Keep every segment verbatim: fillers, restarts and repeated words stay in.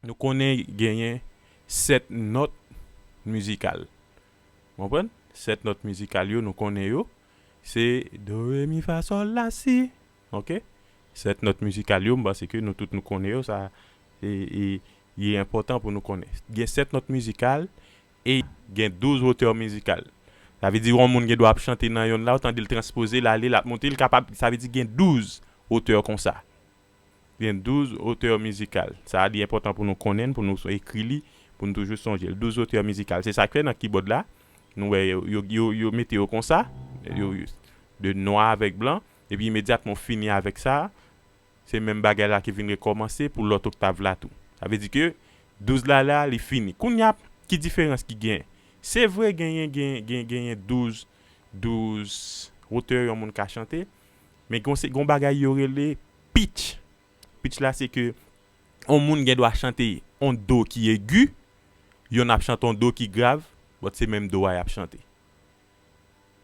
nou konnen genyen sèt nòt mizikal. Konprann? Sèt nòt mizikal yo, nou konnen yo. Se do, re, mi, fa, sòl, la, si. Oke? Sèt nòt mizikal yo, m panse ke nou tout nou konnen yo. Sa, e, e, li enpòtan pou nou konnen. Gen sèt nòt mizikal e gen douz otè mizikal. Sa vle di, yon moun gen dwa ap chante nan yonn la, ou tande l transpoze, l ale, l ap monte, l kapab, sa vle di gen douz otè konsa. Gen douz otè mizikal. Sa a, li enpòtan pou nou konnen, pou nou ekri li, pou nou toujou sonje l. Douz otè mizikal. Se sa k fè nan kibòd la, nou wè yo, yo, yo, yo mete yo konsa, yo, yo, de nwa avèk blan, epi imedyatman w fini avèk sa, se menm bagay la ki vin rekòmanse pou lòt oktav la tou. Sa vle di ke douz la, la, li fini. Kounye a, ki diferans ki gen? Se vre, genyen, gen, gen, genyen douz, douz otè yon moun ka chante, men gon se, gon bagay yo rele pitch. Pitch la, se ke yon moun gen dwa chante yon do ki egi, yonn ap chante yon do ki grav, but se menm do a y ap chante.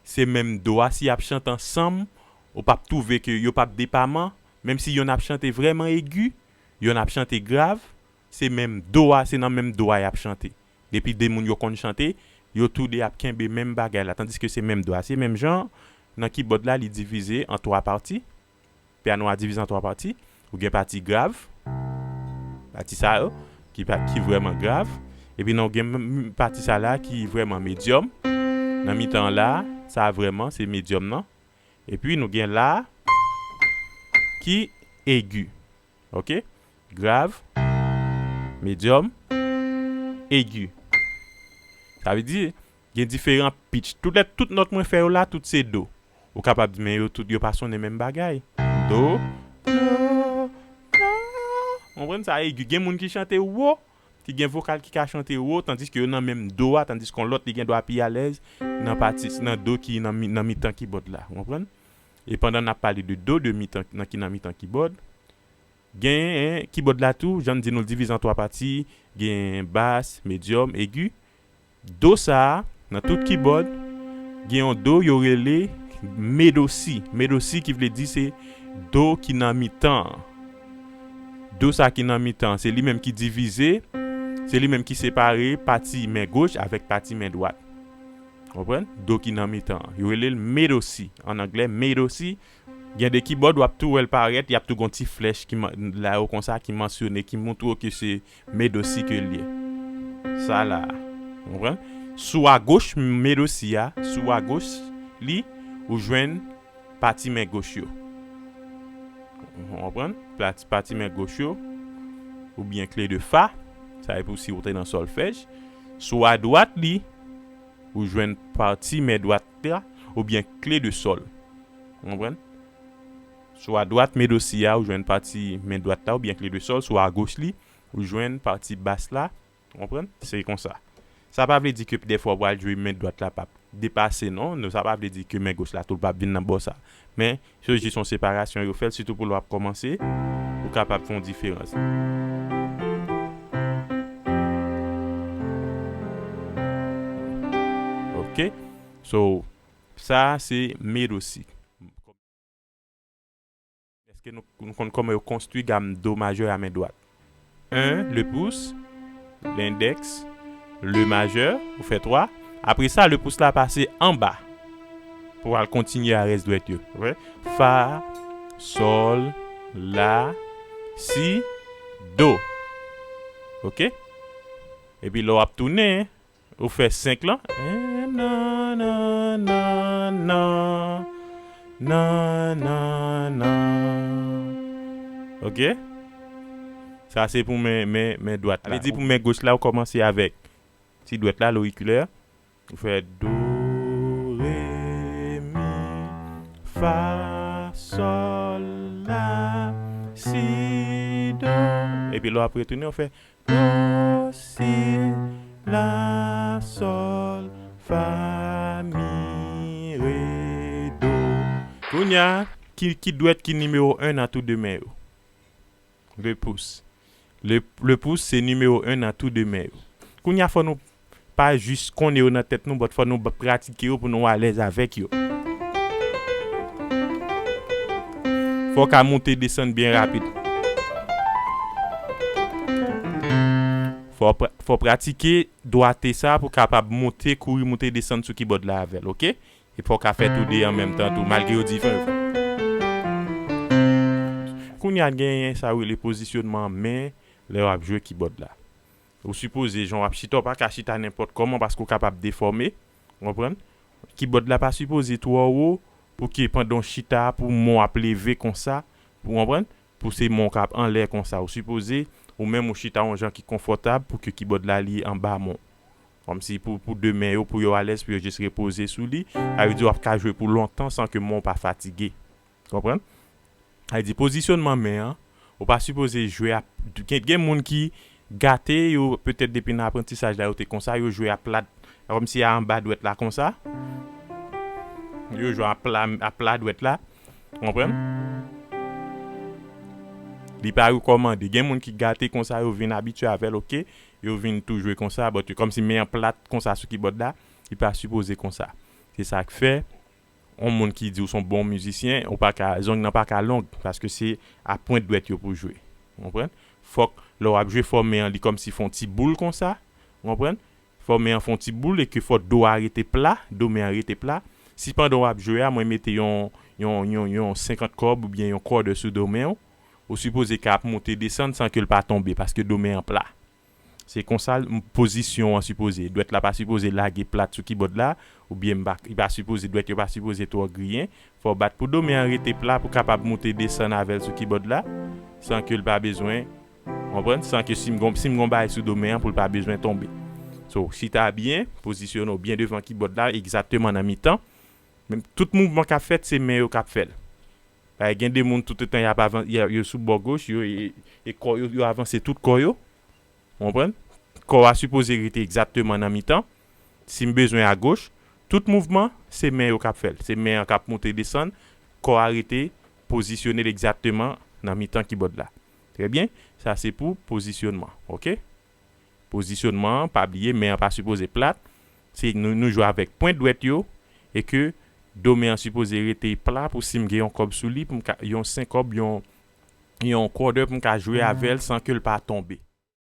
Se menm do a, si y ap chante ansanm, ou p ap twouve ke yo p ap depaman, menm si yonn ap chante vrèman egi, yonn ap chante grav, se menm do a, se nan menm do a y ap chante. Depi de moun yo konn chante, yo toude ap kenbe menm bagay la, tandiske se menm do a, se menm jan, nan kibòd la, li divize an twa pati. Pyano a divize an twa pati. Ou gen pati grav, pati sa yo, ki pa, ki vrèman grav. Epi nan ou gen m, m, pati sa la ki vrèman medyòm. Nan mitan an la, sa vrèman se medyòm nan. Epi nou gen la ki egi. Oke? Grav, medyòm, egi. Sa vle di, gen diferan pitch. Tout lè, tout nòt mwen fè yo la, tout se do. Ou kapab di, men yo tout, yo pa sonnen menm bagay. Do, do, do. Konprann sa, egi. Gen moun ki chante wo, ki gen vokal ki ka chante wo, tandiske yo nan menm do a, tandiske yon lòt li gen dwa pi alèz nan pati, nan do ki nan mi, nan mitan kibòd la. Ou konprann? E pandan n ap pale de do, de mitan, nan ki nan mitan kibòd, gen kibòd la tou, jan m di nou l divize an twa pati, gen bas, medyòm, egi. Do sa a, nan tout kibòd, gen yon do yo rele medosi. Medosi ki vle di se do ki nan mitan an. Do sa ki nan mitan an, se li menm ki divize, se li menm ki separe pati men goch avèk pati men dwat. Konprann? Do ki nan mitan an. Yo rele l medosi. An anglè, medosi. Gen de kibòd, w ap tou wè l parèt, y ap tou gon ti flèch ki man-, la yo konsa, ki mansyone, ki montre w ke se medosi ke l ye. Sa la a. Konprann? Sou agoch medosi a, sou agoch li, ou jwenn pati men goch yo. Ou konprann? Pati, pati men goch yo, oubyen kle de fa, sa e pou si ou te nan sòlfèj. Sou adwat li, ou jwenn pati men dwat la, oubyen kle de sòl. Ou konprann? Sou adwat medosi a, ou jwenn pati men dwat la, oubyen kle de sòl. Sou agoch li, ou jwenn pati bas la. Ou konprann? Se konsa. Sa pa vle di ke dèfwa w pral jwe men dwat la p ap depase, non. Non, sa pa vle di ke men goch la tou l p ap vin nan bò sa. Men, se jis yon separasyon yo fè l, sitou pou lè w ap kòmanse, ou kapab fè yon diferans. Oke? So, sa a se medosi. Èske nou, nou konn kòman yo konstwi gam do majè a men dwat? En, le pous, lendèks, le majè, ou fè twa. Apre sa, le pous la pase anba pou al kontinye a rès dwèt yo. Ou wè? Fa, sòl, la, si, do. Oke? Epi lè w ap tounen, ou fè senk lan. Eh, nan, nan, nan, nan. Nan, nan, nan. Oke? Sa se pou men, men, men dwat la. Sa vle di pou men goch la, ou kòmanse avèk ti dwèt la, lorikilè. Ou fè do, re, mi, fa, sòl, la, si, do. Epi lè w ap retounen, ou fè do, si, la, sòl, fa, mi, re, do. Kounye a, ki, ki dwèt ki nimewo en nan tou de men yo? Le pous. Le, le pous se nimewo en nan tou de men yo. Kounye a, fò nou pa jis konnen yo nan tèt nou, but fò nou ba-, pratike yo pou nou alèz avèk yo. Fò w ka monte desann byen rapid. Fò w pra- fò w pratike dwate sa pou w kapab monte, kouri, monte, desann sou kibòd la avè l, oke? E fò w ka fè tou de an menm tan tou, malgre yo diferan. Kounye a, genyen sa yo rele pozisyonman men lè w ap jwe kibòd la. Ou sipoze, jan w ap chita, w pa ka chita nenpòt kòman paske w kapab defòme, w konprann? Kibòd la pa sipoze twò wo pou ke pandan w chita, pou men w ap leve konsa, w konprann? Pou se men w k ap anlè konsa. Ou sipoze, ou menm ou chita yon jan ki konfòtab pou ke kibòd la li anba men w. Kòmsi pou, pou de men yo, pou yo alèz, pou yo jis repoze sou li. Sa vle di w ap ka jwe pou lontan san ke men w pa fatige. Konprann? Sa vle di pozisyonman men an, ou pa sipoze jwe a, gen, gen moun ki gate, yo petèt depi nan aprantisaj la yo te konsa, yo jwe a plat, kòmsi a anba dwèt la konsa. Yo jwe a pla, a pla dwèt la. Konprann? Li pa rekòmande. Gen moun ki gate konsa, yo vin abitye avè l, oke? Yo vin tou jwe konsa, but kòmsi men an plat konsa sou kibòd la, li pa sipoze konsa. Se sa k fè, yon moun ki di w se yon bon mizisyen, ou pa ka, zong nan pa ka long, paske se a pwent dwèt yo pou jwe. Ou konprann? Fòk, lè w ap jwe, fò men an li kòmsi fè yon ti boul konsa. Ou konprann? Fò men an fè yon ti boul e ke fò do a rete pla, do men an rete pla. Si pandan w ap jwe a, mwen mete yon, yon, yon, yon senkant kòb oubyen yon kòdè sou do men w, ou sipoze ka ap monte desann san ke l pa tonbe, paske do men an pla. Se konsa l, m, pozisyon an sipoze. Dwèt la pa sipoze lage plat sou kibòd la, oubyen m pa, li pa sipoze, dwèt yo pa sipoze twò griyen. Fò w bat pou do men an rete pla pou kapab monte desann avè l sou kibòd la, san ke l pa bezwen, konprann? San ke si m gon, si m gon bagay sou do men an pou l pa bezwen tonbe. So, chita byen, pozisyone w byen devan kibòd la, egzakteman nan mitan. Men tout mouvman k ap fèt, se men yo k ap fè l. Paske gen de moun toutotan y ap avan, y a- yo sou bò goch, yo, e, e kò yo, yo avanse tout kò yo. Ou konprann? Kò a sipoze rete egzakteman nan mitan. Si m bezwen a goch, tout mouvman, se men yo k ap fè l. Se men an k ap monte desann, kò a rete pozisyone l egzakteman nan mitan kibòd la. Trè byen, sa se pou pozisyonman, oke? Pozisyonman an, pa bliye, men an pa sipoze plat. Se nou, nou jwe avèk pwent dwèt yo, e ke do men an sipoze rete pla pou si m gen yon kòb sou li, pou m ka, yon senk kòb, yon, yon kòdè pou m ka jwe avè l san ke l pa tonbe.